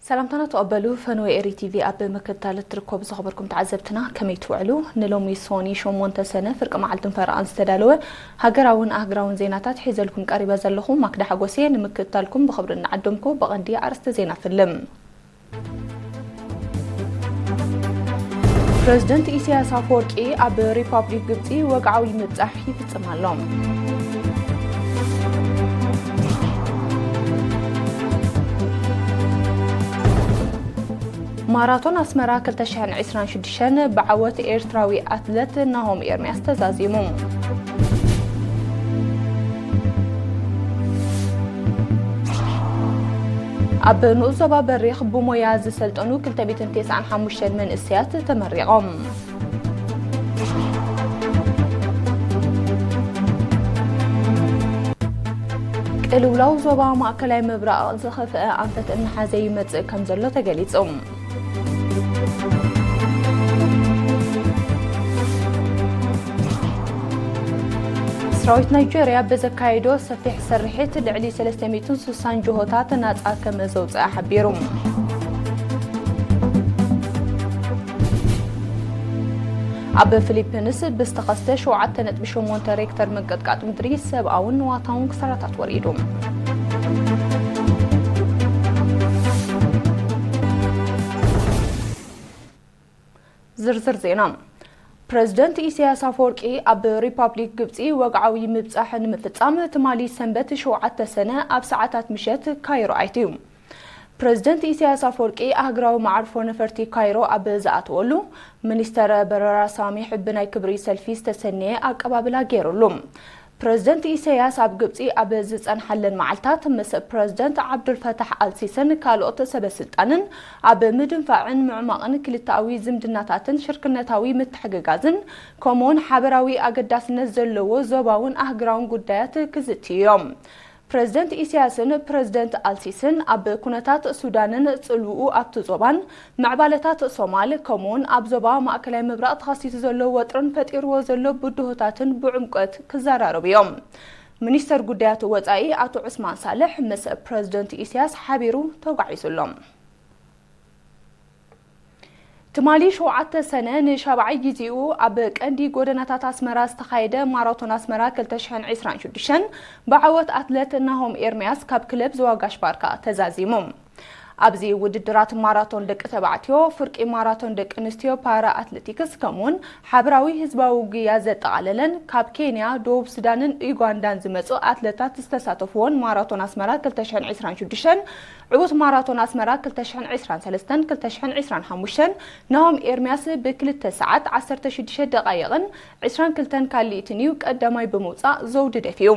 ሰላምታና ተቐበሉ። ፈነወ ኤሪ ቲቪ ኣብ ምክትታል እትርከቡ ዝኸበርኩም ተዓዘብትና ከመይ ትውዕሉ? ንሎሚ ሶኒ ሸሞንተ ሰነ ፍርቂ መዓልትን ፈረቓን ዝተዳለወ ሃገራውን ኣህግራውን ዜናታት ሒዘልኩም ቀሪበ ዘለኹ ማክዳ ሓጎሴ። ንምክትታልኩም ብኽብሪ እናዓደምኩ ብቐንዲ ኣርእስተ ዜና ፍልም። ፕረዚደንት ኢሳያስ ኣፈወርቂ ኣብ ሪፓብሊክ ግብጺ ወግዓዊ ምብጻሕ ይፍጽም ኣሎ። ማራቶን ኣስመራ ክልተ ሽሕን ዕስራን ሽዱሽተን ብዓወት ኤርትራዊ ኣትለት ናሆም ኤርምያስ ተዛዚሙ። ኣብ ንኡስ ዞባ በሪኽ ብሞያ ዝሰልጠኑ ክልተ ሚእትን ተስዓን ሓሙሽተን መንእሰያት ተመሪቖም። ቅልውላው ዞባ ማእከላይ ምብራቕ ዝኸፍአ ኣንፈት እናሓዘ ይመጽእ ከም ዘሎ ተገሊጹ። ሰራዊት ናይጄርያ ብዘካየዶ ሰፊሕ ስርሒት ልዕሊ ሰለስተ ሚእትን ስሳን ጅሆታት ናጻ ከም ዘውጽኣ ሓቢሩ። ኣብ ፊሊፒንስ ብዝተኸስተ ሸውዓተ ነጥቢ ሸሞንተ ሬክተር ምንቅጥቃጥ ምድሪ ሰብኣውን ንዋታውን ክሳራታት ወሪዱ። ዝርዝር ዜና። ፕረዚደንት ኢሳያስ ኣፈወርቂ ኣብ ሪፓብሊክ ግብጺ ወግዓዊ ምብጻሕ ንምፍጻም ትማሊ ሰንበት ሸውዓተ ሰነ ኣብ ሰዓታት ምሸት ካይሮ ኣትዩ። ፕረዚደንት ኢሳያስ ኣፈወርቂ ኣህግራዊ መዓርፎ ነፈርቲ ካይሮ ኣብ ዝኣተወሉ፣ ሚኒስተር በረራ ሳሚሕ ብናይ ክብሪ ሰልፊ ዝተሰነየ ኣቀባብላ ገይሩሉ። ፕረዚደንት ኢሳያስ ኣብ ግብጺ ኣብ ዝጸንሓለን መዓልታት ምስ ፕረዚደንት ዓብዱልፈታሕ ኣልሲስን ካልኦት ሰበ ስልጣንን ኣብ ምድንፋዕን ምዕማቕን ክልተኣዊ ዝምድናታትን ሽርክነታዊ ምትሕግጋዝን ከምኡውን ሓበራዊ ኣገዳስነት ዘለዎ ዞባውን ኣህግራውን ጉዳያት ክዝትዩ እዮም። ፕረዚደንት ኢሳያስን ፕረዚደንት ኣልሲስን ኣብ ኩነታት ሱዳንን ጽልውኡ ኣብቲ ዞባን ምዕባለታት ሶማል ከምኡውን ኣብ ዞባ ማእከላይ ምብራቕ ተኸሲቱ ዘሎ ወጥርን ፈጢርዎ ዘሎ ብድሆታትን ብዕምቆት ክዘራረቡ እዮም። ሚኒስተር ጉዳያት ወጻኢ ኣቶ ዑስማን ሳልሕ ምስ ፕረዚደንት ኢሳያስ ሓቢሩ ተጓዒዙ ኣሎ። ትማሊ ሸውዓተ ሰነ ንሻብዓይ ግዜኡ ኣብ ቀንዲ ጎደናታት ኣስመራ ዝተኻየደ ማራቶን ኣስመራ ክልተ ሽሕን ዕስራን ሽዱሽተን ብዓወት ኣትለት ናሆም ኤርምያስ ካብ ክለብ ዝዋጋሽ ባርካ ተዛዚሙ። ኣብዚ ውድድራት ማራቶን ደቂ ተባዕትዮ፣ ፍርቂ ማራቶን ደቂ ኣንስትዮ፣ ፓራ ኣትሌቲክስ ከምኡውን ሓበራዊ ህዝባዊ ጉያ ዘጠቓለለን ካብ ኬንያ፣ ደቡብ ሱዳንን ዩጋንዳን ዝመጹ ኣትለታት ዝተሳተፍዎን ማራቶን ኣስመራ ክልተ ሽሕን ዕስራን ሽዱሽተን ዕዉት ማራቶን ኣስመራ ክልተ ሽሕን ዕስራን ሰለስተን ክልተ ሽሕን ዕስራን ሓሙሽተን ናሆም ኤርምያስ ብክልተ ሰዓት ዓሰርተ ሽዱሽተ ደቓይቕን ዕስራን ክልተን ካልኢትን እዩ ቀዳማይ ብምውጻእ ዘውዲ ደፊኡ።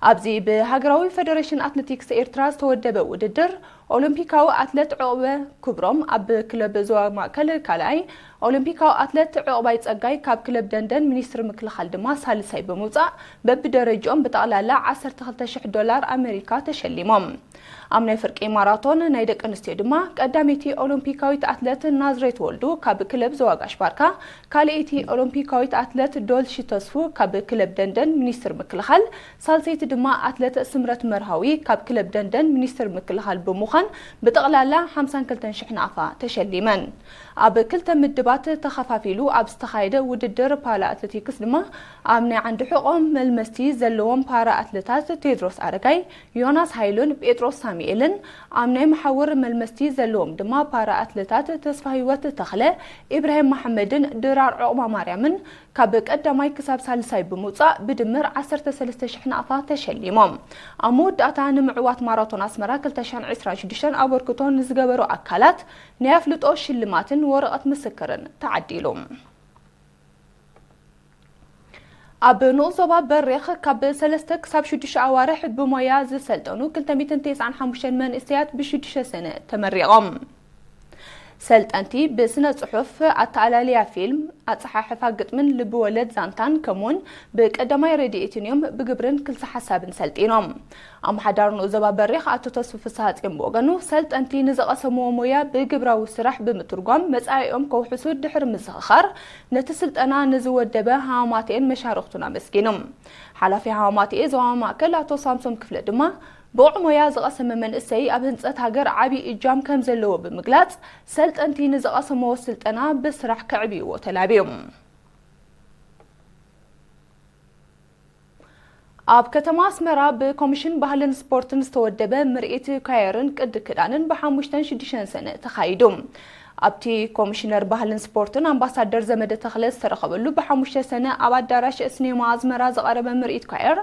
ኣብዚ ብሃገራዊ ፈደሬሽን ኣትሌቲክስ ኤርትራ ዝተወደበ ውድድር፣ ኦሎምፒካዊ ኣትለት ዑቕበ ክብሮም ኣብ ክለብ ዞባ ማእከል ካልኣይ፣ ኦሎምፒካዊ ኣትለት ዑቕባይ ጸጋይ ካብ ክለብ ደንደን ሚኒስትሪ ምክልኻል ድማ ሳልሳይ ብምውጻእ፣ በብደረጅኦም ብጠቕላላ ዓሰርተ ክልተ ሽሕ ዶላር ኣመሪካ ተሸሊሞም። ኣብ ናይ ፍርቂ ማራቶን ናይ ደቂ ኣንስትዮ ድማ ቀዳመይቲ ኦሎምፒካዊት ኣትለት ናዝሬት ወልዱ ካብ ክለብ ዘዋጋሽ ባርካ፣ ካልኣይቲ ኦሎምፒካዊት ኣትለት ዶልሺ ተስፉ ካብ ክለብ ደንደን ሚኒስትሪ ምክልኻል፣ ሳልሰይቲ ድማ ኣትለት ስምረት መርሃዊ ካብ ክለብ ደንደን ሚኒስትሪ ምክልኻል ብምዃን ብጠቕላላ ሓምሳን ክልተን ሽሕ ናቕፋ ተሸሊመን። ኣብ ክልተ ምድባት ተኸፋፊሉ ኣብ ዝተኻየደ ውድድር ፓራ ኣትሌቲክስ ድማ ኣብ ናይ ዓንዲ ሕቖ መልመስቲ ዘለዎም ፓራ ኣትሌታት ቴድሮስ ኣረጋይ፣ ዮናስ ሃይሉን ጴጥሮስ ሳሙኤልን፣ ኣብ ናይ መሓውር መልመስቲ ዘለዎም ድማ ፓራ ኣትሌታት ተስፋህይወት ተኽለ፣ ኢብራሂም መሓመድን ድራር ዑቕባማርያምን ካብ ቀዳማይ ክሳብ ሳልሳይ ብምውጻእ ብድምር ዓሰርተ ሰለስተ ሽሕ ናቕፋ ተሸሊሞም። ኣብ መወዳእታ ንምዕዋት ማራቶን ኣስመራ ክልተ ሽሕን ዕስራን ሽዱሽተን ኣበርክቶ ንዝገበሩ ኣካላት ናይ ኣፍልጦ ሽልማትን ወረቐት ምስክርን ተዓዲሉ። ኣብ ንኡስ ዞባ በሪኽ ካብ ሰለስተ ክሳብ ሽዱሽተ ኣዋርሕ ብሞያ ዝሰልጠኑ ክልተ ሚእትን ተስዓን ሓሙሽተን መንእሰያት ብሽዱሽተ ሰነ ተመሪቖም። ሰልጠንቲ ብስነ ጽሑፍ፣ ኣተኣላልያ ፊልም፣ ኣጸሓሕፋ ግጥምን ልቢ ወለድ ዛንታን ከምኡውን ብቀዳማይ ረድኤትን እዮም ብግብርን ክልሰ ሓሳብን ሰልጢኖም። ኣመሓዳሪ ንኡስ ዞባ በሪኽ ኣቶ ተስፉ ፍስሃጽዮን ብወገኑ፣ ሰልጠንቲ ንዝቐሰምዎ ሞያ ብግብራዊ ስራሕ ብምትርጓም መጻኢኦም ከውሕሱ ድሕሪ ምዝኽኻር፣ ነቲ ስልጠና ንዝወደበ ሃማማተኤን መሻርኽቱን ኣመስጊኑ። ሓላፊ ሃማማተኤ ዞባ ማእከል ኣቶ ሳምሶም ክፍለ ድማ፣ ብቑዕ ሞያ ዝቐሰመ መንእሰይ ኣብ ህንጸት ሃገር ዓቢ እጃም ከም ዘለዎ ብምግላጽ፣ ሰልጠንቲ ንዝቐሰምዎ ስልጠና ብስራሕ ከዕብይዎ ተላብዮም። ኣብ ከተማ ኣስመራ ብኮሚሽን ባህልን ስፖርትን ዝተወደበ ምርኢት ኳየርን ቅዲ ክዳንን ብሓሙሽተን ሽዱሽተን ሰነ ተኻይዱ። ኣብቲ ኮሚሽነር ባህልን ስፖርትን ኣምባሳደር ዘመደ ተኽለ ዝተረኸበሉ ብሓሙሽተ ሰነ ኣብ ኣዳራሽ ስኔማ ኣዝመራ ዝቐረበ ምርኢት ኳየር፣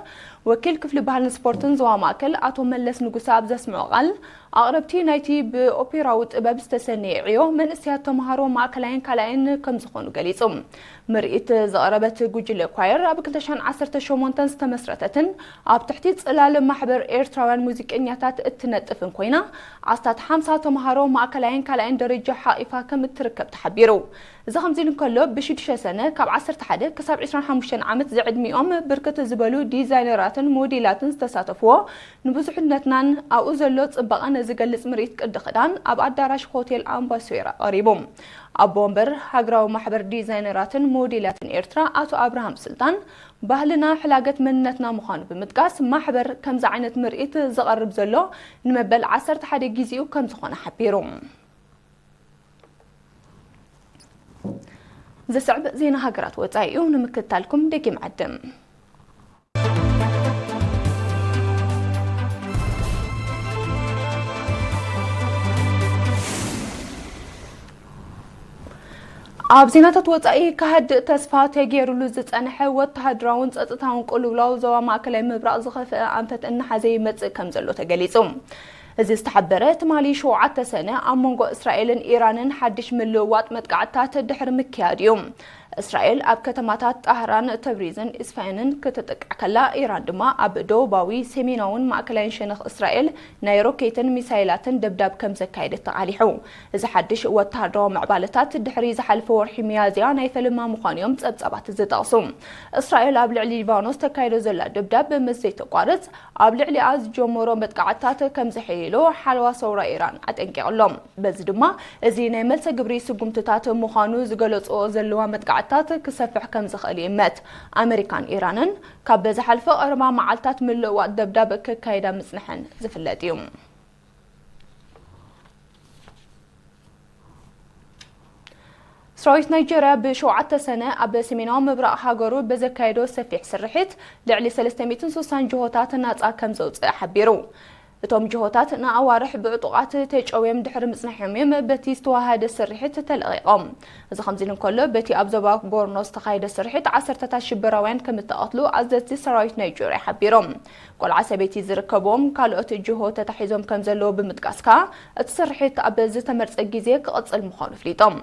ወኪል ክፍሊ ባህልን ስፖርትን ዞባ ማእከል ኣቶ መለስ ንጉሰ ኣብ ዘስምዖ ቃል፣ ኣቕረብቲ ናይቲ ብኦፔራዊ ጥበብ ዝተሰነየ ዕዮ መንእሰያት ተምሃሮ ማእከላይን ካልኣይን ከም ዝኾኑ ገሊጹ። ምርኢት ዘቕረበት ጉጅለ ኳየር ኣብ ክልተ ሽሕን ዓሰርተ ሸሞንተን ዝተመስረተትን ኣብ ትሕቲ ጽላል ማሕበር ኤርትራውያን ሙዚቀኛታት እትነጥፍን ኮይና፣ ኣስታት ሓምሳ ተምሃሮ ማእከላይን ካልኣይን ደረጃ ሓቒፋ ከም እትርከብ ተሓቢሩ። እዚ ከምዚ ኢሉ እንከሎ፣ ብሽዱሽተ ሰነ ካብ ዓሰርተ ሓደ ክሳብ ዕስራን ሓሙሽተን ዓመት ዝዕድሚኦም ብርክት ዝበሉ ዲዛይነራትን ሞዴላትን ዝተሳተፍዎ ንብዙሕነትናን ኣብኡ ዘሎ ጽባቐን ዝገልጽ ምርኢት ቅዲ ክዳን ኣብ ኣዳራሽ ሆቴል ኣምባሶራ ቀሪቡ። ኣቦ ወንበር ሃገራዊ ማሕበር ዲዛይነራትን ሞዴላትን ኤርትራ ኣቶ ኣብርሃም ስልጣን፣ ባህልና ሕላገት መንነትና ምዃኑ ብምጥቃስ፣ ማሕበር ከምዚ ዓይነት ምርኢት ዘቐርብ ዘሎ ንመበል ዓሰርተ ሓደ ግዜኡ ከም ዝኾነ ሓቢሩ። ዝስዕብ ዜና ሃገራት ወጻኢ እዩ፣ ንምክትታልኩም ደጊም ዕድም። ኣብ ዜናታት ወጻኢ፣ ክሃድእ ተስፋ ተገይሩሉ ዝጸንሐ ወተሃደራውን ጸጥታውን ቅልውላው ዞባ ማእከላይ ምብራቕ ዝኸፍአ ኣንፈት እናሓዘ ይመጽእ ከም ዘሎ ተገሊጹ። እዚ ዝተሓበረ ትማሊ ሸውዓተ ሰነ ኣብ መንጎ እስራኤልን ኢራንን ሓድሽ ምልውዋጥ መጥቃዕትታት ድሕሪ ምክያድ እዩ። እስራኤል ኣብ ከተማታት ጣህራን፣ ተብሪዝን ኢስፋሃንን ከተጥቅዕ ከላ፣ ኢራን ድማ ኣብ ደቡባዊ፣ ሰሜናውን ማእከላይን ሸነኽ እስራኤል ናይ ሮኬትን ሚሳይላትን ደብዳብ ከም ዘካየደት ተቓሊሑ። እዚ ሓድሽ ወተሃደራዊ ምዕባለታት ድሕሪ ዝሓለፈ ወርሒ ሚያዝያ ናይ ፈለማ ምዃኑ እዮም ጸብጻባት ዝጠቕሱ። እስራኤል ኣብ ልዕሊ ሊባኖስ ተካይዶ ዘላ ደብዳብ ምስ ዘይተቋርጽ፣ ኣብ ልዕሊኣ ዝጀመሮ መጥቃዕትታት ከም ዘሐይሎ ሓለዋ ሰውራ ኢራን ኣጠንቂቑ ኣሎ። በዚ ድማ፣ እዚ ናይ መልሰ ግብሪ ስጉምትታት ምዃኑ ዝገለጽኦ ዘለዋ መጥቃዕትታት ክሰፍሕ ከም ዝኽእል ይእመት። ኣመሪካን ኢራንን ካብ ዝሓለፈ ቀረባ መዓልታት ምልውዋጥ ደብዳብ ከካይዳ ምጽንሐን ዝፍለጥ እዩ። ሰራዊት ናይጀርያ ብሸውዓተ ሰነ ኣብ ሰሜናዊ ምብራቕ ሃገሩ ብዘካየዶ ሰፊሕ ስርሒት፣ ልዕሊ ሰለስተ ሚእትን ስሳን ጅሆታት ናጻ ከም ዘውጽእ ሓቢሩ። እቶም ጅሆታት ንኣዋርሕ ብዕጡቓት ተጨውዮም ድሕሪ ምጽንሖም እዮም በቲ ዝተዋሃደ ስርሒት ተለቒቖም። እዚ ከምዚ ኢሉ እንከሎ፣ በቲ ኣብ ዞባ ቦርኖ ዝተኻየደ ስርሒት ዓሰርተታት ሽበራውያን ከም እተቐትሉ ኣዘዝቲ ሰራዊት ናይጀርያ ሓቢሮም። ቆልዓ ሰበይቲ ዝርከብዎም ካልኦት ጅሆ ተታሒዞም ከም ዘለዉ ብምጥቃስ ከኣ፣ እቲ ስርሒት ኣብ ዝተመርጸ ግዜ ክቕጽል ምዃኑ ኣፍሊጦም።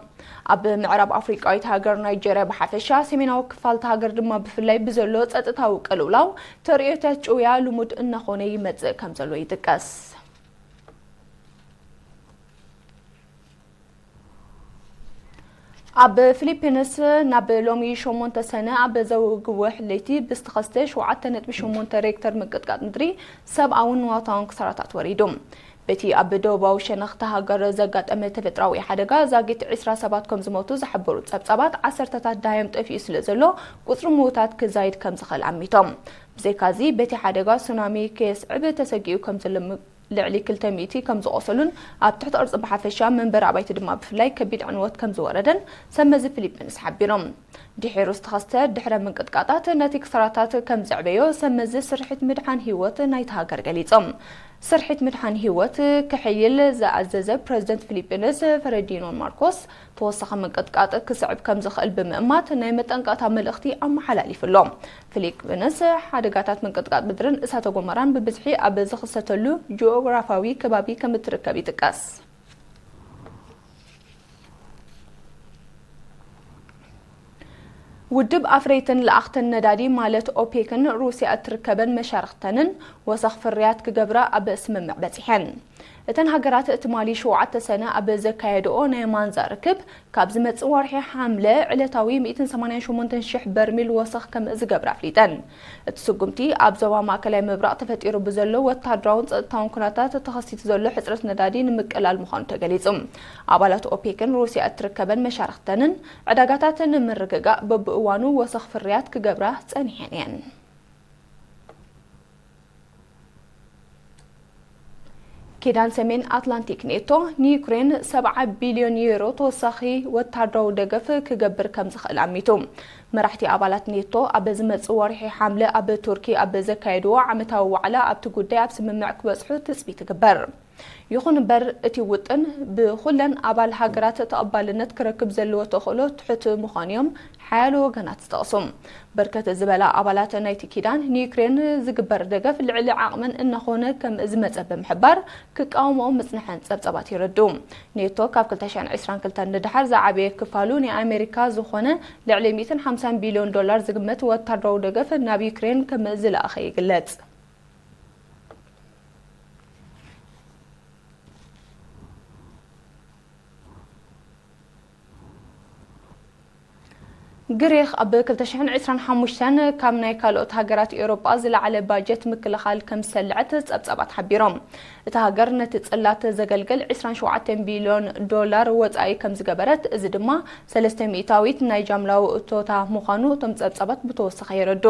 ኣብ ምዕራብ ኣፍሪቃዊት ሃገር ናይጀርያ ብሓፈሻ፣ ሰሜናዊ ክፋል እታ ሃገር ድማ ብፍላይ ብዘሎ ጸጥታዊ ቅልውላው፣ ተርእዮታት ጭውያ ልሙድ እናኾነ ይመጽእ ከም ዘሎ ይጥቀስ። ኣብ ፊሊፒንስ፣ ናብ ሎሚ ሸሞንተ ሰነ ኣብ ዘውግወ ለይቲ ብዝተኸስተ ሸውዓተ ነጥቢ ሸሞንተ ሬክተር ምንቅጥቃጥ ምድሪ፣ ሰብኣውን ንዋታውን ክሳራታት ወሪዱ። በቲ ኣብ ደቡባዊ ሸነኽ እታ ሃገር ዘጋጠመ ተፈጥራዊ ሓደጋ፣ ዛጊት ዕስራ ሰባት ከም ዝሞቱ ዝሓበሩ ጸብጻባት፣ ዓሰርተታት ደሃዮም ጠፊኡ ስለ ዘሎ፣ ቁጽሪ ምዉታት ክዛይድ ከም ዝኽእል ኣሚቶም። ብዘይካዚ፣ በቲ ሓደጋ ሱናሚ ከየስዕብ ተሰጊኡ ከም ዘሎ ም-፣ ልዕሊ ክልተ ሚእቲ ከም ዝቖሰሉን፣ ኣብ ትሕቲ ቅርጺ ብሓፈሻ፣ መንበሪ ኣባይቲ ድማ ብፍላይ ከቢድ ዕንወት ከም ዝወረደን ሰመዚ ፊሊፒንስ ሓቢሮም። ድሒሩ ዝተኸስተ ድሕረ ምንቅጥቃጣት ነቲ ክሳራታት ከም ዘዕበዮ ሰመዚ ስርሒት ምድሓን ህይወት ናይታ ሃገር ገሊጾም። ስርሒት ምድሓን ህይወት ክሕይል ዝኣዘዘ ፕረዚደንት ፊሊፒንስ ፈረዲኖ ማርኮስ፣ ተወሳኺ ምንቅጥቃጥ ክስዕብ ከም ዝኽእል ብምእማት ናይ መጠንቀቕታ መልእኽቲ ኣመሓላሊፉ ኣሎ። ፊሊፒንስ ሓደጋታት ምንቅጥቃጥ ምድርን እሳተ ጎመራን ብብዝሒ ኣብ ዝኽሰተሉ ጂኦግራፋዊ ከባቢ ከም እትርከብ ይጥቀስ። ውድብ ኣፍረይትን ለኣኽትን ነዳዲ ማለት ኦፔክን ሩስያ እትርከበን መሻርኽተንን ወሰኽ ፍርያት ክገብራ ኣብ ስምምዕ በጺሐን። እተን ሃገራት ትማሊ ሸውዓተ ሰነ ኣብ ዘካየድኦ ናይ ማንዛ ርክብ፣ ካብ ዝመጽእ ወርሒ ሓምለ ዕለታዊ ሚእትን ሰማንያን ሸሞንተን ሽሕ በርሚል ወሰኽ ከም ዝገብራ ኣፍሊጠን። እቲ ስጉምቲ ኣብ ዞባ ማእከላይ ምብራቕ ተፈጢሩ ብዘሎ ወተሃደራውን ጸጥታውን ኩነታት ተኸሲቱ ዘሎ ሕጽረት ነዳዲ ንምቅላል ምዃኑ ተገሊጹ። ኣባላት ኦፔክን ሩስያ እትርከበን መሻርኽተንን ዕዳጋታት ንምርግጋእ በብእዋኑ ወሰኽ ፍርያት ክገብራ ጸኒሐን እየን። ኪዳን ሰሜን ኣትላንቲክ ኔቶ ንዩክሬን ሰብዓ ቢልዮን ዩሮ ተወሳኺ ወታደራዊ ደገፍ ክገብር ከም ዝኽእል ኣሚቱ። መራሕቲ ኣባላት ኔቶ ኣብ ዝመጽእ ወርሒ ሓምለ ኣብ ቱርኪ ኣብ ዘካየድዎ ዓመታዊ ዋዕላ ኣብቲ ጉዳይ ኣብ ስምምዕ ክበጽሑ ትጽቢት ይግበር። ይኹን እምበር እቲ ውጥን ብኹለን ኣባል ሃገራት ተቐባልነት ክረክብ ዘለዎ ተኽእሎ ትሑት ምዃኑ እዮም ሓያሎ ወገናት ዝጠቕሱ። በርከት ዝበላ ኣባላት ናይቲ ኪዳን ንዩክሬን ዝግበር ደገፍ ልዕሊ ዓቕመን እናኾነ ከም ዝመጸ ብምሕባር ክቃወምኦ ምጽንሐን ጸብጸባት የረድኡ። ኔቶ ካብ ክልተ ሽሕን ዕስራን ክልተን ንደሓር ዝዓበየ ክፋሉ ናይ ኣሜሪካ ዝኾነ ልዕሊ ሚእትን ሓምሳን ቢልዮን ዶላር ዝግመት ወታደራዊ ደገፍ ናብ ዩክሬን ከም ዝለኣኸ ይግለጽ። ግሪኽ ኣብ ክልተ ሽሕን ዕስራን ሓሙሽተን ካብ ናይ ካልኦት ሃገራት ኤውሮጳ ዝለዓለ ባጀት ምክልኻል ከም ዝሰልዐት ጸብጻባት ሓቢሮም። እታ ሃገር ነቲ ጽላት ዘገልግል ዕስራን ሸውዓተን ቢልዮን ዶላር ወጻኢ ከም ዝገበረት፣ እዚ ድማ ሰለስተ ሚእታዊት ናይ ጃምላዊ እቶታ ምዃኑ እቶም ጸብጻባት ብተወሳኺ የረዱ።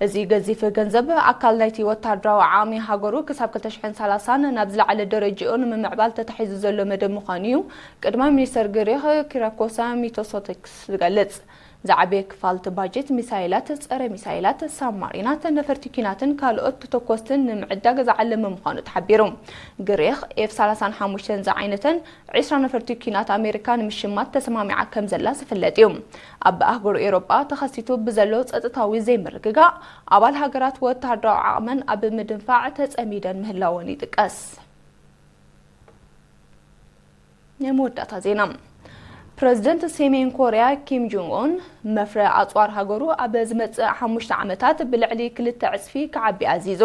እዚ ገዚፍ ገንዘብ ኣካል ናይቲ ወታደራዊ ዓቕሚ ሃገሩ ክሳብ ክልተ ሽሕን ሰላሳን ናብ ዝለዓለ ደረጃኡ ንምምዕባል ተታሒዙ ዘሎ መደብ ምዃኑ እዩ ቀዳማይ ሚኒስተር ግሪኽ ኪራኮሳ ሚቶሶቲክስ ዝገልጽ። ዝዓበየ ክፋል እቲ ባጀት ሚሳይላት፣ ጸረ ሚሳይላት፣ ሳብማሪናት፣ ነፈርቲ ኲናትን ካልኦት ተተኮስትን ንምዕዳግ ዝዓለመ ምዃኑ ተሓቢሩ። ግሪኽ ኤፍ ሰላሳን ሓሙሽተን ዝዓይነተን ዕስራ ነፈርቲ ኲናት ኣሜሪካ ንምሽማት ተሰማሚዓ ከም ዘላ ዝፍለጥ እዩ። ኣብ ኣህጉር ኤውሮጳ ተኸሲቱ ብዘሎ ጸጥታዊ ዘይምርግጋእ፣ ኣባል ሃገራት ወተሃደራዊ ዓቕመን ኣብ ምድንፋዕ ተጸሚደን ምህላወን ይጥቀስ። ናይ መወዳእታ ዜና። ፕረዚደንት ሰሜን ኮርያ ኪም ጆንግ ኡን መፍረ ኣጽዋር ሃገሩ ኣብ ዝመጽእ ሓሙሽተ ዓመታት ብልዕሊ ክልተ ዕጽፊ ክዓቢ ኣዚዙ።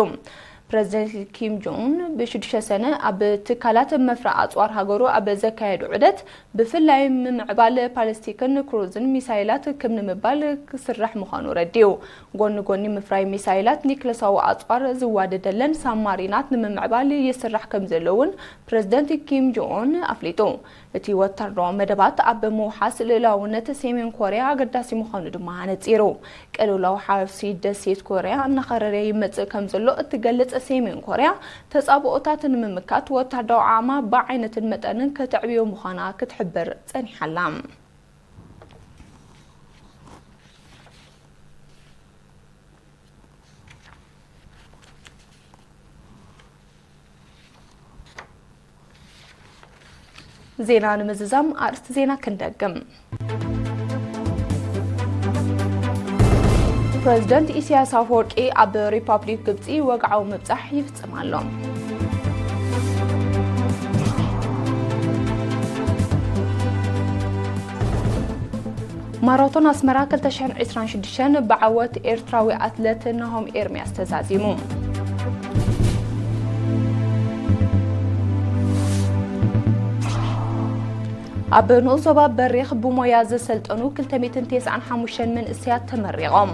ፕረዚደንት ኪም ጆንግ ኡን ብሽዱሽተ ሰነ ኣብ ትካላት መፍረ ኣጽዋር ሃገሩ ኣብ ዘካየዱ ዑደት፣ ብፍላይ ምምዕባል ፓለስቲክን ክሩዝን ሚሳይላት ክም ንምባል ክስራሕ ምዃኑ ረዲኡ። ጎኒ ጎኒ ምፍራይ ሚሳይላት፣ ኒክለሳዊ ኣጽዋር ዝዋደደለን ሳብማሪናት ንምምዕባል ይስራሕ ከም ዘሎ እውን ፕረዚደንት ኪም ጆንግ ኡን ኣፍሊጡ። እቲ ወታደራዊ መደባት ኣብ ምውሓስ ልእላውነት ሰሜን ኮርያ ኣገዳሲ ምዃኑ ድማ ኣነጺሩ። ቅልውላው ሓውሲ ደሴት ኮርያ እናኸረረ ይመጽእ ከም ዘሎ እትገልጽ ሰሜን ኮርያ፣ ተጻብኦታት ንምምካት ወታደራዊ ዓቕማ ብዓይነትን መጠንን ከተዕብዮ ምዃና ክትሕብር ጸኒሓ ኣላ። ዜና ንምዝዛም ኣርእስቲ ዜና ክንደግም። ፕረዚደንት ኢሳያስ ኣፈወርቂ ኣብ ሪፓብሊክ ግብጺ ወግዓዊ ምብጻሕ ይፍጽም ኣሎ። ማራቶን ኣስመራ ክልተ ሽሕን ዕስራን ሽዱሽተን ብዓወት ኤርትራዊ ኣትለት ናሆም ኤርምያስ ተዛዚሙ። ኣብ ንኡስ ዞባ በሪኽ ብሞያ ዘሰልጠኑ ክልተ ሚእትን ተስዓን ሓሙሽተን መንእሰያት ተመሪቖም።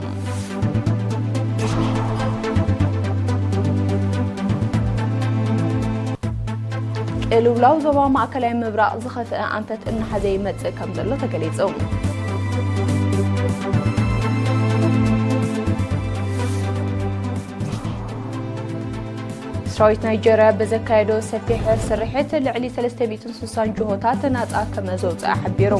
ቅልውላው ዞባ ማእከላይ ምብራቕ ዝኸፍአ ኣንፈት እናሓዘ ይመጽእ ከም ዘሎ ተገሊጹ። ሰራዊት ናይጀርያ ብዘካየዶ ሰፊሕ ስርሒት ልዕሊ ሰለስተ ሚእትን ስሳን ጅሆታት ናጻ ከም ዘውጽኣ ሓቢሩ።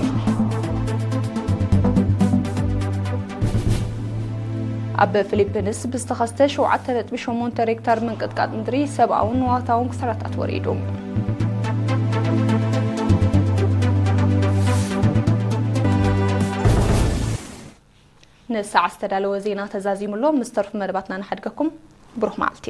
ኣብ ፊሊፒንስ ብዝተኸስተ ሸውዓተ ነጥቢ ሸሞንተ ሬክተር ምንቅጥቃጥ ምድሪ ሰብኣውን ንዋታውን ክሳራታት ወሪዱ። ንሰዓት ዝተዳለወ ዜና ተዛዚሙ ኣሎ። ምስ ተርፉ መደባትና ንሓድገኩም። ብሩኽ መዓልቲ።